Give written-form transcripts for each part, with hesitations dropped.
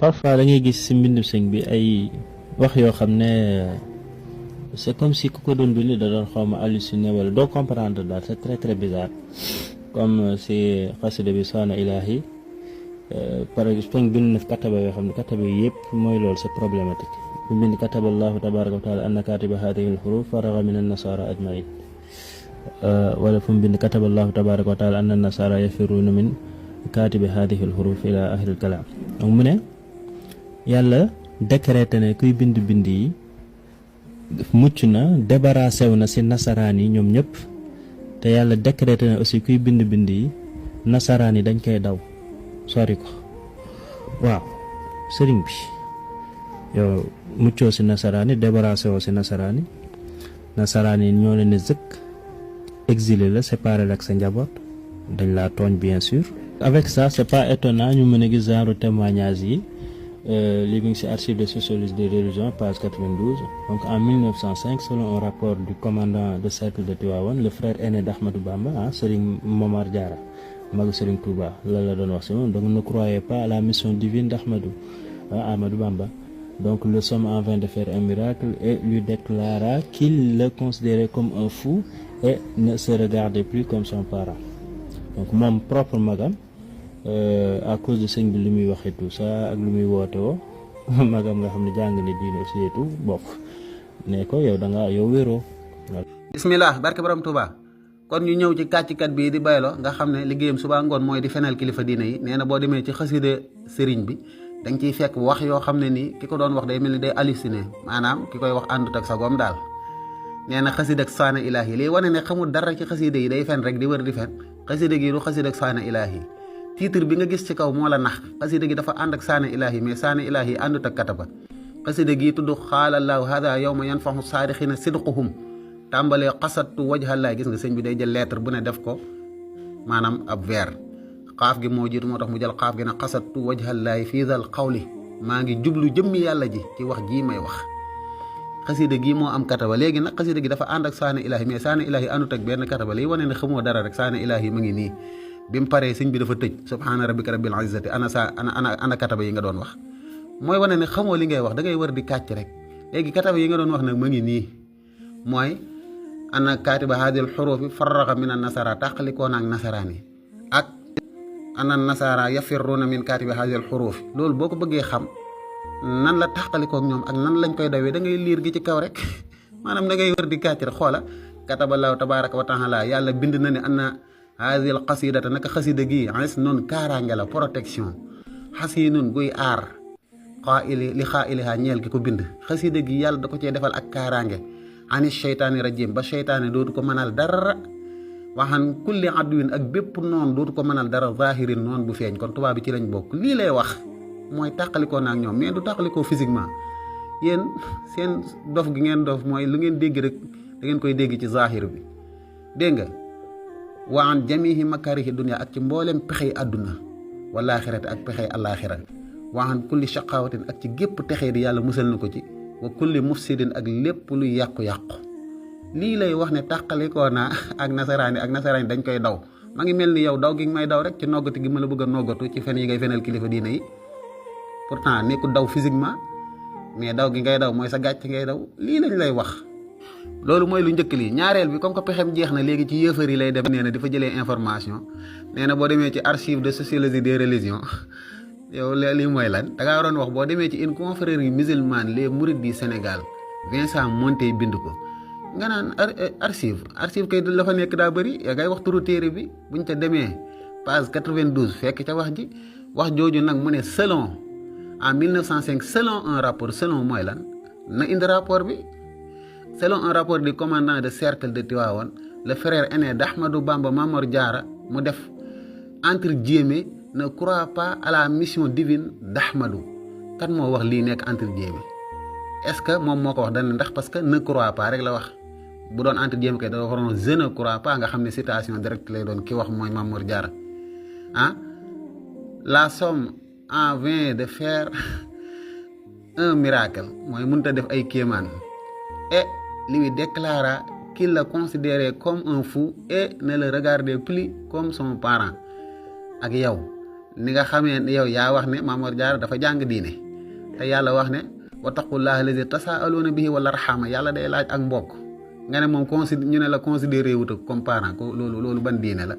parfois da ngay gis si mbindu sëñ bi ay wax yoo xam ne c'est comme si ku ko doon bind da doon xaw ma halluciné wala doo comprendre daal c'est très très bizarre comme si xasida bi saana ilaahi par exemple bind na fi kataba yoo xam ne kataba yi yëpp mooy loolu c'est problématique bu bind kataba allahu tabaraka wa taala anna katiba hadihi alxuruf faraga min annasara ajmain wala fu mu bind kataba allahu tabaraka wa taala anna nasara yafiruna min katibi hadihi alxuruf ila ahli alkalam donc mu ne yàlla décrété ne kuy bind bind yi mucc na débarrassé wu na si nasaraan yi ñoom ñëpp te yàlla décrété ne aussi kuy bind bind yi nasaraan yi dañ koy daw sori ko waaw sëriñ bi yow muccoo si nasaraan yi débarrassé woo si nasaraan yi ñoo leen ne zëkk exilé la séparé la ak sa njaboot dañ laa tooñ bien sûr. Avec ça c'est pas étonnant ñu mën a gis genre témoignage yi li ngi ci archive de sociologie des religions page 92 donc en 1905 selon un rapport du commandant de cercle de Tivaouane le frère aîné d'Ahmadou Bamba Serigne Momar Diarra magu Serigne Touba la doon wax ci moom donc ne croyez pas à la mission divine d'Ahmadou Ahmadou Bamba donc le somme en vain de faire un miracle et lui déclara qu'il le considérait comme un fou et ne se regardait plus comme son parent donc moom propre magam à cause de sëñ bi li muy waxee tout ça ak lu muy woote woo magam nga xam ne jàng ne diine aussi et tout bokk ne ko yow da nga yow wéroo. bismillah barke borom Touba kon ñu ñëw ci kàccikat bii di Baylo nga xam ne liggéeyam suba ngoon mooy di fenal kilifa diine yi nee na boo demee ci xasida sëriñ bi dañ ciy fekk wax yoo xam ne nii ki ko doon wax day mel ni day halluciné maanaam ki koy wax àndut ak sa goom daal nee na xasida ak saana ilaahi lii wane ne xamul dara ci xasida yi day fen rek di wër di fen xasida gi du xasida ak saana ilaahi titre bi nga gis ci kaw moo la nax xasida gi dafa ànd ak saana ilaahi mais saana ilaahi àndut ak kataba xasida gi tudd xaalallahu hada yawma yanfaxu saadixina sidquhum tàmbalee xasattu wajhallaay gis nga sëñ bi day jël lettre bu ne def ko maanaam ab vers xaaf gi moo jiitu moo tax mu jël xaaf gi ne xasattu wajhallaay fii dal xawli maa ngi jublu jëmmi yàlla ji ci wax jii may wax xasida gi moo am kataba léegi nag xasida gi dafa ànd ak saana ilaahi mais saana ilaahi àndut ak benn kataba liy wane ne xamoo dara rek saana ilaahi ma ngi nii bi mu paree sëñ bi dafa tëj subhaana rabbika rabbil izzati ana kataba yi nga doon wax mooy wane ne xamoo li ngay wax da ngay war di kàcc rek léegi kataba yi nga doon wax nag ma ngi nii mooy ana katiba hadil xurufi farraxa min an nasara tàqalikoo naak nasaraan yi ak ana nasara yafirruuna min katiba hadil xurufi loolu boo ko bëggee xam nan la tàqalikook ñoom ak nan lañ koy dawee da ngay liir gi ci kaw rek maanaam da ngay war di kàcc rek xoola kataballahu tabaraka wa taala yàlla bind na ne ana hadil xasidata naka xasida gi as noonu kaaraange la protection xasinun guy aar li xaa ilihaa ñeel gi ko bind xasida gi yàlla da ko cee defal ak kaaraange ani sheytaani rajim ba sheytaane dootu ko mënal dara waxan kulli adwin ak bépp noon dootu ko mënal dara zahirin noon bu feeñ kon tubaab bi ci lañ bokk lii lay wax mooy tàqalikoo naak ñoom mais du tàqalikoo physiquement yéen seen dof gi ngeen dof mooy lu ngeen dégg rek da ngeen koy dégg ci zahir bi dégg nga wa an jamihi makarihi dunya ak ci mboolem pexey àdduna wala axirate ak pexey àllaaxira wa an kulli shaqawatin ak ci gépp texee di yàlla musal na ko ci wa kulli mufsidin ak lépp luy yàqu-yàqu lii lay wax ne tàqalikoo naa ak nasaraani dañ koy daw ma ngi mel ni yow daw gi may daw rek ci noggatu gi ma la bëgg a noggatu ci fen yi ngay fenal kilifa diine yi pourtant nekkul daw physiquement mais daw gi ngay daw mooy sa gàcc ngay daw lii lañ lay wax loolu mooy lu njëkk lii ñaareel bi comme que pexem jeex na léegi ci yëfër yi lay dem nee na di fa jëlee information nee na boo demee ci archive de sociologie des religions yow lii mooy lan da ngaa waroon wax boo demee ci une confrérie musulmane les mourides du Sénégal Vincent Monteil bind ko nga naan archive kay la fa nekk daa bëri yaa ngay wax turu téere bi buñ ca demee page 92 fekk ca wax ji wax jooju nag mu ne selon en 1905 selon un rapport selon mooy lan na indi rapport bi selon un rapport du commandant de cercle de Tivaouane le frère aîné d'Ahmadou Bamba Mamor Diarra mu def entre guillemets ne croit pas à la mission divine d'Ahmadou kan moo wax lii nekk entre guillemets est-ce que moom moo ko wax dana ndax parce que ne croit pas rek la wax bu doon entre guillemets kay dafa waroon je ne crois pas nga xam ne citation directe lay doon ki wax mooy Mamor Diarra la somme en vain de faire un miracle mooy mënut a def ay kéemaan et lui déclara qu'il le considérait comme un fou et ne le regardait plus comme son parent ak yow ni nga xamee ne yow yaa wax ne Mamor Diarra dafa jàng diine te yàlla wax ne wattaqullaha allazi tasaaluuna bihi wal arhama yàlla day laaj ak mbokk nga ne moom ñu ne la considéré wut comme parent ko loolu ban diine la.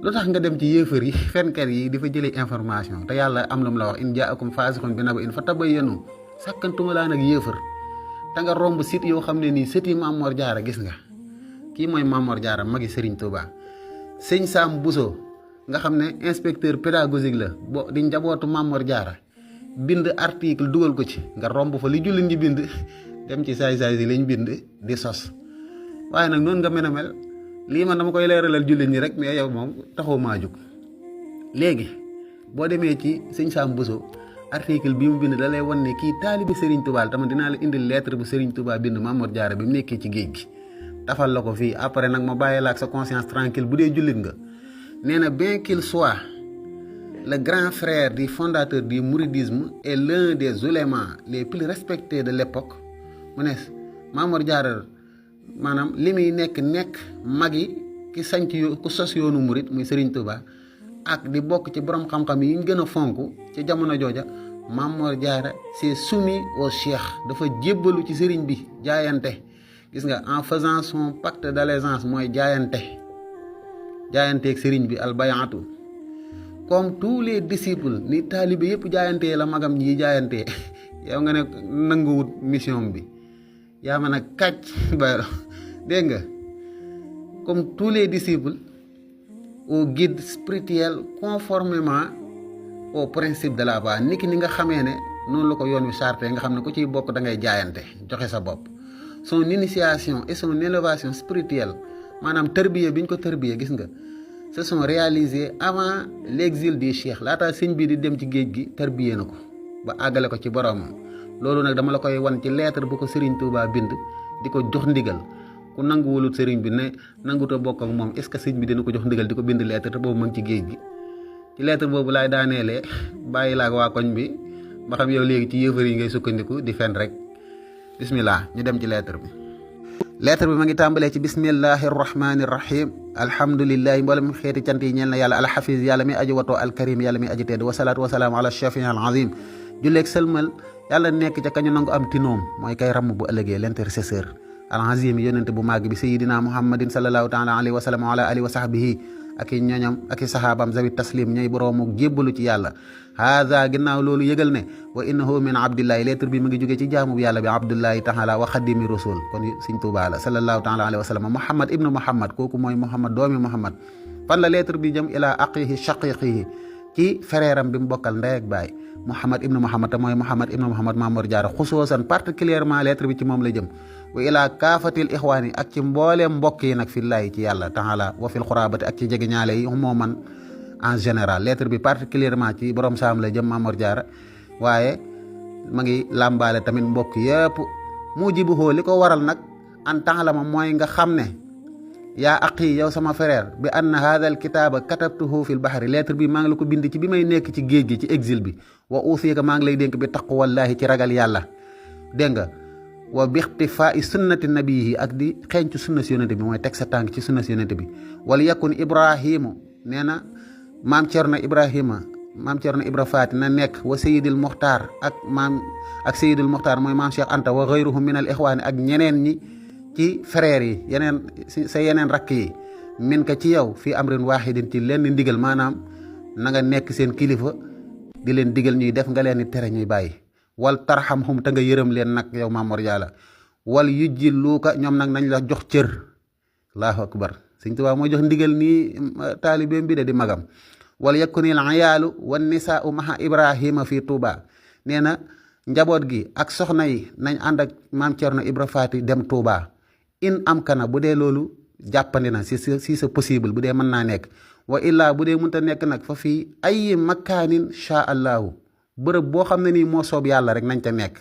lu tax nga dem ci yéefar yi fenkat yi di fa jëlee information te yàlla am lu mu la wax in jaakum faasiqun bi naba'in fatabayyanu sàkkantuma laa nag yéefar te nga romb site yoo xam ne nii sëti Mamor Diarra gis nga kii mooy Mamor Diarra magi Serigne Touba sëñ Sam Bousso nga xam ne inspecteur pédagogique la bo di njabootu Mamor Diarra bind article dugal ko ci nga romb fa li jullit ñi bind dem ci saay-saay si lañ bind di sos waaye nag noonu nga mën a mel lii man dama koy leeralal jullit ñi rek mais yow moom taxaw maa jóg léegi boo demee ci sëñ Sam Bousso article bi mu bind da lay wan ne kii taalibi Serigne Touba la tamit dinaa la indil lettre bu Serigne Touba bind Mamor Diarra bi mu nekkee ci géej gi tafal la ko fii après nag ma bàyyi la ak sa conscience tranquille bu dee jullit nga nee na bien qu'il soit le grand frère du fondateur du mouridisme et l'un des oulémas les plus respectés de l'époque mu ne Mamor Diarra maanaam li muy nekk magi ki sanc ku sos yoonu murid muy Serigne Touba ak di bokk ci borom xam-xam yi ñu gën a fonk ci jamono jooja Mamor Diarra s'est soumis au cheikh dafa jébbalu ci Serigne bi jaayante gis nga en faisant son pacte d'allégeance mooy jaayanteeg Serigne bi albayatu comme tous les disciples ni taalibe yëpp jaayantee la magam ñi jaayantee yow nga ne nanguwut mission bi yaa mën a kàcc bayro dégg nga comme tous les disciples au guide spirituel conformément au principe de la voie niki ni nga xamee ne noonu la ko yoon wi charté nga xam ne ku ciy bokk da ngay jaayante joxe sa bopp son initiation et son élévation spirituelle maanaam tërbiye bi ñu ko tërbiye gis nga se sont réalisés avant l'exil du cheikh laata sëñ bi di dem ci géej gi tërbiye na ko ba àggale ko ci boromam loolu nag dama la koy wan ci lettre bu ko Serigne Touba bind di ko jox ndigal ku nanguwulut Serigne bi ne nanguta bokk ak moom est-ce que sëñ bi dina ko jox ndigal di ko bind lettre te boobu ma ngi ci géej gi ci lettre boobu laay daaneelee bàyyi laa ko waa koñ bi ba xam yow léegi ci yëfër yi ngay sukkandiku di fen rek bismillah ñu dem ci lettre bi ma ngi tàmbalee ci bismillahi rahmani rahim alhamdulillahi mboolem xeeti cant yi ñeel na yàlla alxafiz yàlla mi aji watoo alkarim yàlla mi aji tedd wasalaatu wasalaam ala shafii al azim julleeg sëlmal yàlla nekk ca kañu nangu am tinoom mooy kay ramm bu ëllëgee l'intercesseur al azim yonente bu màgg bi sayidina muhammadin sallallahu taala alayhi wa sallam wa ala alihi wa sahbihi ak i ñoñam ak i sahaabam zawi taslim ñooy boroomu jébbalu ci yàlla haada ginnaaw loolu yëgal ne wa innahu min abdillahi lettre bi mu ngi jógee ci jaamu bi yàlla bi abdullahi taala wa xadimi rasul kon Sëñ Tuubaa la sallallahu taala alayhi wa sallam muhammad ibnu muhammad kooku mooy muhammad doomi muhammad fan la lettre bi jëm ilaa aqihi shaqiqihi ci frère am bi mu bokkal ndey ak baay muhammad ibnu muhammad te mooy muhammad ibnu muhammad Mamor Diarra xusoosan particulièrement lettre bi ci moom la jëm wa ilaa kaafatil ixwaani ak ci mbooleem mbokk yi nag fillaahi ci yàlla taala wa fil xuraabati ak ci jege ñaale yi moo man en général lettre bi particulièrement ci borom saam la jëm Mamor Diarra waaye ma ngi làmbaale tamit mbokk yëpp mujibuhu li ko waral nag an ta'lama mooy nga xam ne yaa aqi yow sama frère bi anna hadha al kitaba katabtuhu fil bahri lettre bi maa ngi la ko bind ci bi may nekk ci géej gi ci exil bi wa usiika maa ngi lay dénk bi taqwallahi ci ragal yàlla dégg nga wa bi ixtifaa'i sunnati nabiyi ak di xeeñ ci sunna si yonente bi mooy teg sa tànk ci sunna si yonente bi wala yakun ibrahimu nee na maam Cerno Ibra Faati na nekk wa sayidil muxtaar ak sayidil muxtaar mooy maam Cheikh Anta wa gayruhum min al ixwaani ak ñeneen ñi ci frères yi yeneen rakk yi min ka ci yow fii amrin waahidin ci lenn ndigal maanaam na nga nekk seen kilifa di leen digal ñuy def nga leen di tere ñuy bàyyi wal tarhamhum te nga yërëm leen nag yow Mamor Diarra wal yujjiluuka ñoom nag nañ la jox cër allahu akbar Sëñ Tuubaa mooy jox ndigal nii taalibeem bi de di magam wal yakunil ayaalu wan nisaau maha ibrahima fii Touba nee na njaboot gi ak soxna yi nañ ànd ak maam Cerno Ibra Faati dem Touba in am kana bu dee loolu jàppandi na si c'est possible bu dee mën naa nekk wa illaa bu dee mënta nekk nag fa fii ay makaanin sha allahu bërëb boo xam ne nii moo soob yàlla rek nañ ca nekk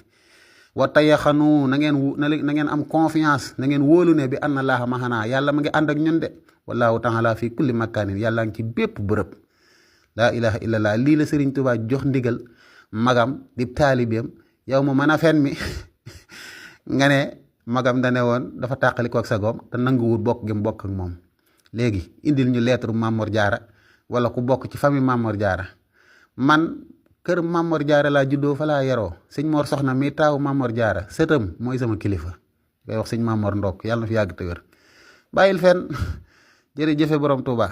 wa tayaxanu na ngeen am confiance na ngeen wóolu ne bi anna laaha mahanaa yàlla ma ngi ànd ak ñun de wallahu taala fii kulli makaanin yàlla ngi ci bépp bërëb laa ilaha illallah lii la Serigne Touba jox ndigal magam di taalibeem yow ma mën a fen mi nga ne magam da ne woon dafa tàqali ko ak sagoom te nanguwul bokk gi mu bokk ak moom léegi indil ñu lettre Mamor Diarra wala ku bokk ci famille Mamor Diarra. Man kër Mamor Diarra laa juddoo fa laa yaroo sëñ Mor Soxna mi taawu Mamor Diarra sëtam mooy sama kilifa ngay wax sëñ Mamor Ndokk yàlla na fi yàgg te wér bàyyil fenn jërëjëfe borom Touba.